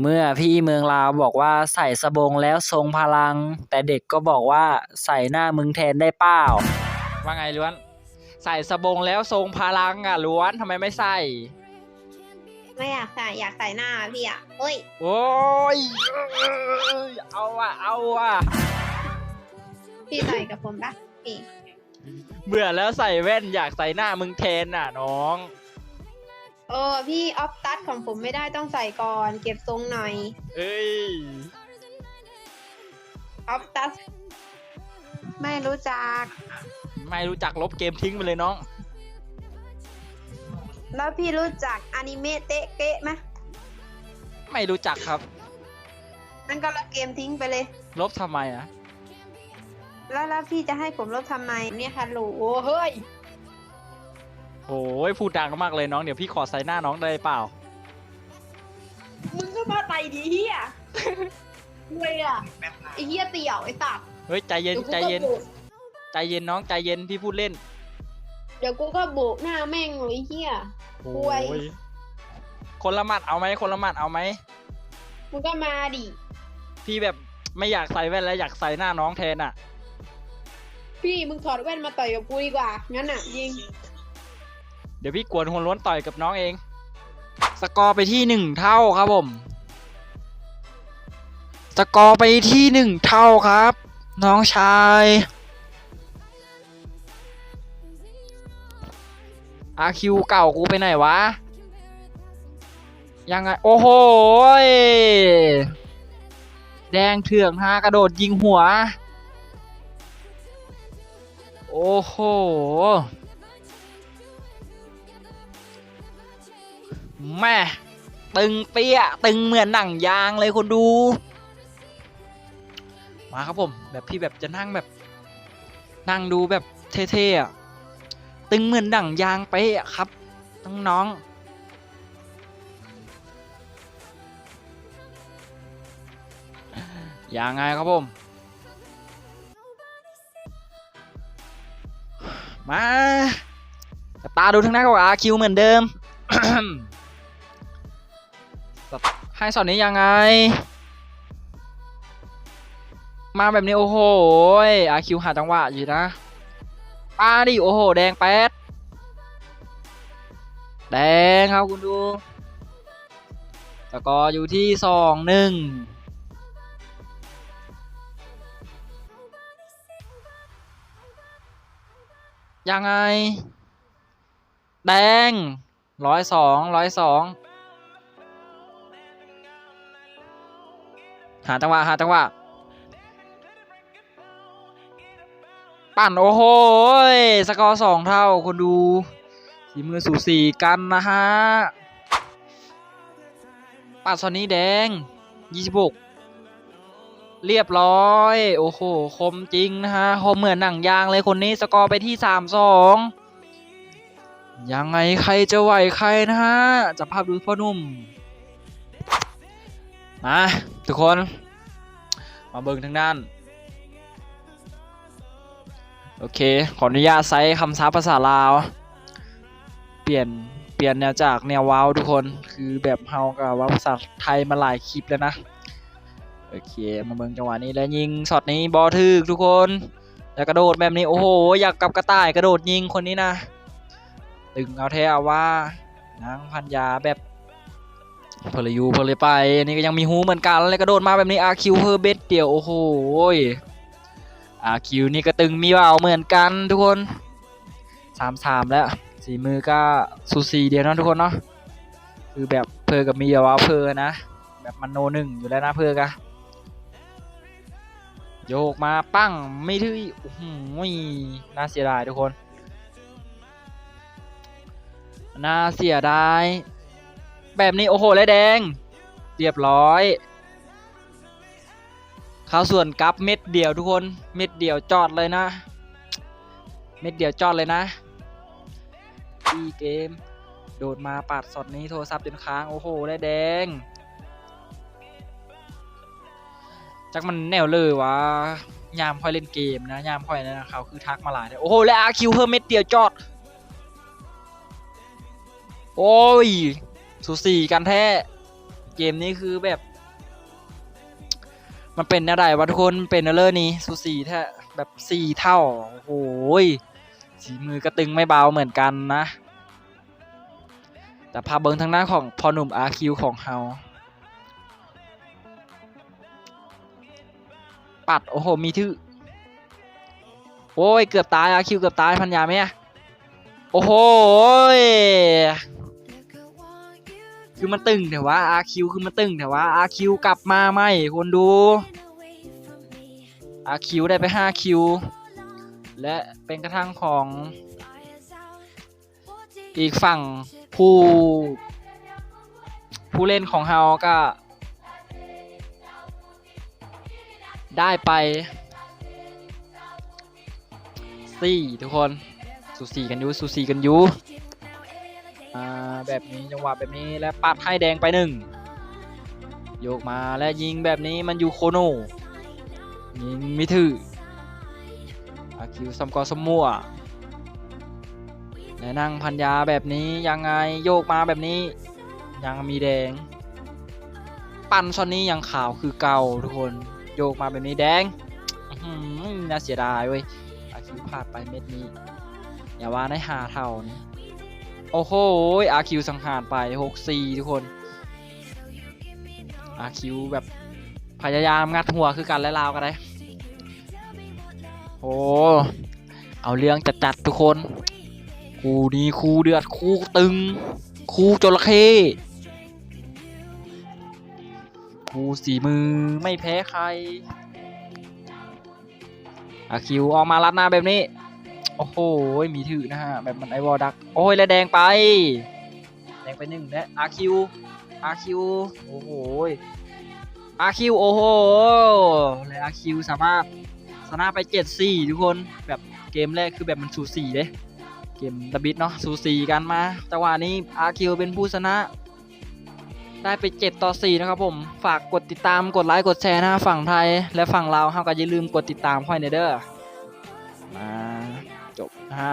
ເມື່ອພີ່ເມືອງລາວບອກວ່າໃສ່ສະບົງແລ້ວຊົງພະລັງ, ແຕ່ເດັກກໍບອກວ່າໃສ່ໜ້າມຶງແທນໄດ້ເປົ່າ. ວ່າໄງລ້ວນ? ໃສ່ສະບົງແລ້ວຊົງພະລັງອະລ້ວນ, ທຳໄມໄມ່ໃສ່? ໄມ່ຢາກໃສ່, ຢາກໃສ່ໜ້າພີ່ອະ. ໂອ້ຍ ໂອ້ຍ ເອົາວ່າ ເອົາວ່າ. ພີ່ໃສ່ກັບຜົມປະ? ເບື່ອແລ້ວໃສ່ແວ່ນ, ຢາກໃສ່ໜ້າມຶງແທນນະນ້ອງ. ເອີ ພີ່ ອອບຕັດຂອງຜົມໄມ່ໄດ້, ຕ້ອງໃສ່ກ່ອນ, ເກັບຊົງໜ້ອຍ. ເອີຍ ອອບຕັດ ໄມ່ຮູ້ຈັກ, ໄມ່ຮູ້ຈັກ ລົບເກມຖິ້ມໄປເລີຍນ້ອງ. ແລ້ວພີ່ຮູ້ຈັກອານິເມະເຕະເກະໄໝ? ໄມ່ຮູ້ຈັກຄັບ. ນັ້ນກໍລົບເກມຖິ້ມໄປເລີຍ. ລົບທຳໄມອະ? ແລ້ວ ແລ້ວພີ່ຈະໃຫ້ຜົມລົບທຳໄມ? ເນຍ ຮັລໂຫຼ ໂອ້ ເຮີ້ຍ ໂອ້ຍ ພູດດັງມາກເລີຍນ້ອງ, ດຽວພີ່ຂໍໃສ່ໜ້ານ້ອງໄດ້ເປົ່າ? ມຶງກໍມາໃສ່ດີເຮີ້ຍ ເວີຍ ໄອ້ເຮີ້ຍຕຽວ ໄອ້ສັດ. ເຮີ້ຍ ໃຈເຢັນ ດຽວກູກໍ ໃຈເຢັນ ໂບະ ໃຈເຢັນນ້ອງ ໃຈເຢັນ ພີ່ພູດເລ່ນ. ດຽວກູກໍໂບະໜ້າແມ່ງເລີຍ ເຮີ້ຍ. ໂອ້ຍ ຄົນລະໝັດເອົາໄໝ? ຄົນລະໝັດເອົາໄໝ? ມຶງກໍມາດິ. ພີ່ແບບໄມ່ຢາກໃສ່ແວ່ນແລ້ວ, ຢາກໃສ່ໜ້ານ້ອງແທນອະ. ພີ່ ມຶງຖອດແວ່ນມາຕ່ອຍກັບກູດີກວ່າ ຊັ້ນນະ ຍິງ. ດຽວພີ່ກວນຫົວໂລ້ນຕ່ອຍກັບນ້ອງເອງ. ສະກໍໄປທີ່ໜຶ່ງເທົ່າຄັບຜົມ, ສະກໍໄປທີ່ໜຶ່ງເທົ່າຄັບ ນ້ອງຊາຍ. ອາຄິວເກົ່າກູໄປໄຫນວະ? ຍັງໄງ? ໂອ້ໂຫ ແດງເຖື່ອງຫາກະໂດດຍິງຫົວ. ໂອ້ໂຫ ແມ່ ຕຶງເປ້ຍ ຕຶງເໝືອນໜັງຢາງເລີຍຄົນດູ. ມາຄັບຜົມ, ແບບພີ່ແບບຈະນັ່ງແບບ ນັ່ງດູແບບເທ່ໆອະ, ຕຶງເໝືອນໜັງຢາງເປ້ຍຄັບນ້ອງໆ. ຍັງໄງຄັບຜົມ? ມາ ຈັບຕາດູທາງໜ້າຂອງອາຄິວເໝືອນເດີມ. ໃຫ້ຊັອດນີ້ຍັງໄງ? ມາແບບນີ້ ໂອ້ໂຫ ອາຄິວຫາຈັງຫວະຢູ່ນະ. ປາດິ ໂອ້ໂຫ ແດງແປດ ແດງເຮົາຄຸນດູ. ສະກໍຢູ່ທີ່ສອງໜຶ່ງ. ຍັງໄງ? ແດງ ຮ້ອຍສອງ ຮ້ອຍສອງ. ຫາຈັງຫວະ ຫາຈັງຫວະ. ປັ່ນ ໂອ້ໂຫ ສະກໍສອງເທົ່າຄົນດູ. ສີມືສູສີກັນນະຮະ. ປາດຊອນນີ້ແດງ ຍີ່ສິບຫົກ ລຽບຮ້ອຍ. ໂອ້ໂຫ ຄົມຈິງນະຮະ ຄົມເໝືອນໜັງຢາງເລີຍຄົນນີ້. ສະກໍໄປທີ່ສາມສອງ. ຍັງໄງໃຄຈະໄຫວໃຄນະຮະ? ຈັບພາບດູພໍ່ໜຸ່ມ. ມາທຸກຄົນ ມາເບິ່ງທາງດ້ານ. ໂອເຄ ຂໍອະນຸຍາດໃຊ້ຄຳສັບພາສາລາວ, ປ່ຽນ ປ່ຽນແນວຈາກແນວເວົ້າທຸກຄົນ, ຄືແບບເຮົາກໍເວົ້າພາສາໄທມາຫຼາຍຄລິບແລ້ວນະ. ໂອເຄ ມາເບິ່ງຈັງຫວະນີ້ ແລະ ຍິງຊັອດນີ້ບໍ່ຖືກທຸກຄົນ. ແລ້ວກະໂດດແບບນີ້ ໂອ້ໂຫ ຢາກກັບກະຕ່າຍກະໂດດຍິງຄົນນີ້ນະ. ຕຶງເອົາແທ້ເອົາວ່າ ນາງພັນຍາແບບ ເພິ່ນລະຢູ່ເພິ່ນລະໄປ. ອັນນີ້ກໍຍັງມີຮູເໝືອນກັນ ແລ້ວກະໂດດມາແບບນີ້ ອາຄິວເຮີເບັດດຽວ. ໂອ້ໂຫ ອາຄິວນີ້ກໍຕຶງມີເວົ້າເໝືອນກັນທຸກຄົນ. ສາມສາມແລ້ວ ສີມືກໍສູສີດຽວເນາະທຸກຄົນເນາະ. ຄືແບບເພິ່ນກໍມີເວົ້າເພິ່ນນະ ແບບມັນໂນໜຶ່ງຢູ່ແລ້ວນະ ເພິ່ນກໍ ໂຍກມາປັ້ງ ມີຖືກ. ໂອ້ໂຫ ໜ້າເສຍດາຍທຸກຄົນ ໜ້າເສຍດາຍ. ແບບນີ້ ໂອ້ໂຫ ແລະແດງ ລຽບຮ້ອຍ. ເຂົ້າສວນກັບເມັດດຽວທຸກຄົນ ເມັດດຽວຈອດເລີຍນະ ເມັດດຽວຈອດເລີຍນະ. ອີເກມ ໂດດມາປາດຊັອດນີ້ ໂທລະສັບຈົນຄ້າງ. ໂອ້ໂຫ ແລະແດງ. ຈັກມັນແນວເລີວະ ຍາມຂ້ອຍຫຼິ້ນເກມນະ ຍາມຂ້ອຍນັ້ນນະ ເຂົາຄືທັກມາຫຼາຍແທ້. ໂອ້ໂຫ ແລະອາຄິວເຮີເມັດດຽວຈອດ. ໂອ້ຍ ສູສີກັນແທ້. ເກມນີ້ຄືແບບ ມັນເປັນແນວໃດວະທຸກຄົນ? ເປັນແນວເລີນີ້ ສູສີແທ້ ແບບສີ່ເທົ່າ. ໂອ້ໂຫ ສີມືກໍຕຶງໄມ່ເບົາເໝືອນກັນນະ. ແຕ່ພາເບິ່ງທາງດ້ານຂອງພໍ່ໜຸ່ມ ອາຄິວ ຂອງເຮົາ ປັດ ໂອ້ໂຫ ມີຖືກ ໂອ້ຍ ເກືອບຕາຍ ອາຄິວ ເກືອບຕາຍ ພັນຍາແມ່. ໂອ້ໂຫ ຄືມັນຕຶງແທ້ວະ ອາຄິວ ຄືມັນຕຶງແທ້ວະ. ອາຄິວ ກັບມາໃໝ່ ຄົນດູ ອາຄິວ ໄດ້ໄປຫ້າຄິວ ແລະ ເປັນກະທັງຂອງ ອີກຝັ່ງຜູ້ ຜູ້ຫຼິ້ນຂອງເຮົາກໍໄດ້ໄປສີ່ ທຸກຄົນ ສູສີກັນຢູ່ ສູສີກັນຢູ່. ອ່າ ແບບນີ້ ຈັງຫວະແບບນີ້ ແລະ ປັດໃຫ້ແດງໄປໜຶ່ງ ໂຍກມາ ແລະ ຍິງແບບນີ້ ມັນຢູ່ໂຄໂນ ຍິງມີຖືກ ອາຄິວ ຊຳກໍຊຳມົວ ແລະ ນັ່ງພັນຍາແບບນີ້ ຍັງໄງ ໂຍກມາແບບນີ້ ຍັງມີແດງ ປັ້ນຊັອດນີ້ຍັງຂາວຄືເກົ່າທຸກຄົນ ໂຍກມາແບບນີ້ແດງ ອືຫື ໜ້າເສຍດາຍເວີຍ ອາຄິວ ພາດໄປເມັດນີ້ ຢ່າວ່າໄດ້ຫ້າເທົ່ານີ້ ໂອ້ໂຫ ອາຄິວ ສັງຫານໄປ ຫົກສີ່ ທຸກຄົນ. ອາຄິວ ແບບພະຍາຍາມງັດຫົວຄືກັນ ແລະ ລາວກໍໄດ້ ໂອ້ ເອົາເລື່ອງຈັດໆ ທຸກຄົນ ຄູ່ນີ້ຄູ່ເດືອດ ຄູ່ຕຶງ ຄູ່ຈົລະເຂ້ ຄູ່ສີມືໄມ່ແພ້ໃຄ. ອາຄິວ ອອກມາລັດໜ້າແບບນີ້ ໂອ້ໂຫ ມີຖືກນະຮະ ແບບມັນໄອວໍດັກ ໂອ້ຍ ແລະ ແດງໄປ ແດງໄປໜຶ່ງ ແລະ ອາຄິວ ອາຄິວ ໂອ້ໂຫ ອາຄິວ ໂອ້ໂຫ ແລະ ອາຄິວ ສາມາດຊະນະໄປເຈັດສີ່ ທຸກຄົນ ແບບເກມແລກຄືແບບມັນສູສີເດ້ ເກມທຳອິດເນາະ ສູສີກັນມາ ຈັງຫວະນີ້ ອາຄິວ ເປັນຜູ້ຊະນະ ໄດ້ໄປເຈັດຕໍ່ສີ່ນະຄັບຜົມ. ຝາກກົດຕິດຕາມ ກົດໄລ ກົດແຊນະ ຝັ່ງໄທ ແລະ ຝັ່ງລາວ ເຮົາກໍຢ່າລືມກົດຕິດຕາມຂ້ອຍແດ່ເດີ້. ມາ ຈົບນະຮະ